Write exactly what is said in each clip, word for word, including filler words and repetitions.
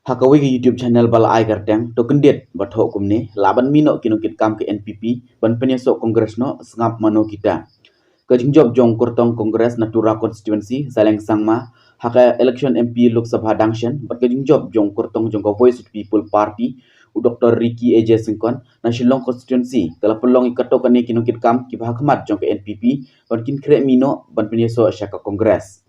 Ha kawei ka YouTube channel ba la ai kyrteng To Kyndit Ba Thoh Kumne, lah ban mih noh ki nongkitkam ka N P P ban pynïasoh Congress noh, sngap mano kita. Ka jingjop jong kyrtong Congress na Tura constituency, Saleng Sangma, ha ka election M P Lok Sabha dang shen, bad ka jingjop jong kyrtong jong ka Voice of the People Party, u Doctor Ricky A J Syngkon, na Shillong constituency, ka la pynlong ïa kato kane ki nongkitkam kiba ha khmat jong ka N P P ban kynthreh mih noh ban pynïasoh sha ka Congress.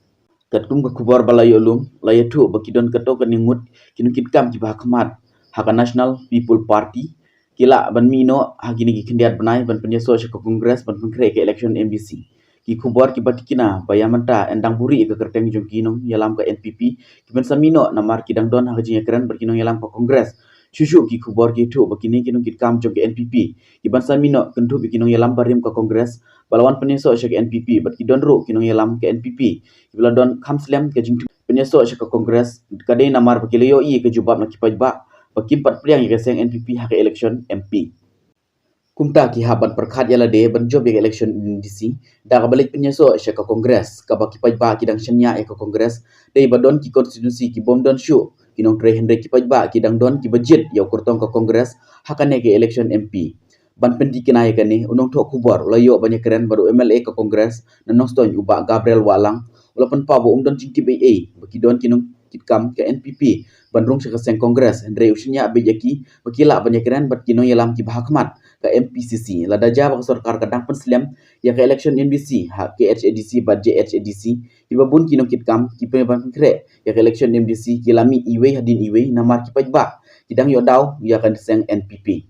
Katkum ka khubor ba la ïoh lum, la ïathuh ba ki don kato kane ngut ki nongkitkam kiba ha khmat ha ka National People Party, ki lah ban mih noh ha kine ki khyndiat bnai ban pynïasoh sha ka Congress ban pynkhreh ka election M D C. Ki khubor kiba tikna ba ïa mynta yn dang buhrieh ïa ka kyrteng jong ki nongïalam ka N P P ki ban sa mih noh, namar ki dang don ha ka jingïakren bad ki nongïalam ka Congress. Shuh shuh ki khubor ki ïathuh ba kine ki nongkitkam jong ka N P P ki ban sa mih noh kynthup ïa ki nongïalam barim ka Congress ba la wan pynïasoh sha ka N P P, bad ki don ruh ki nongïalam ka N P P kiba la don kham slem ka jingthoh pynïasoh sha ka Congress, ka dei namar ba ki la ïohi ïa ka jubab na ki paidbah ba kim pat pdiang ïa ka seng N P P ha ka election M P. Kumta ki hap ban pyrkhat ïa lade ban jop ïa ka election M D C da kaba leit pynïasoh sha ka Congress, kaba ki paidbah ki dang shaniah ïa ka Congress, dei ba don ki constituency ki bym don shuh ki nongtrei, hynrei ki paidbah ki dang don kiba jied ïa u kyrtong ka Congress ha kane ka election M P. Ban pyntikna ïa kane, u nongthoh khubor u la ïoh ban ïakren bad u M L A ka Congress na Nongstoiñ, u Bah Gabriel Wahlang, u la pynpaw ba um don jingtip ei ei ba ki don ki nongkitkam ka N P P ban rung sha ka seng Congress, hynrei u shaniah beit ïa ki ba ki lah ban ïakren bad ki nongïalam kiba ha khmat ka M P C C. Lada jia ba ka sorkar ka dang pynslem ïa ka election M D C ha K H A D C bad J H A D C, kiba bun ki nongkitkam ki pyn ban pynkhreh ïa ka election M D C ki la mih iwei hadien iwei, namar ki paidbah ki dang ïoh daw ïa ka seng N P P.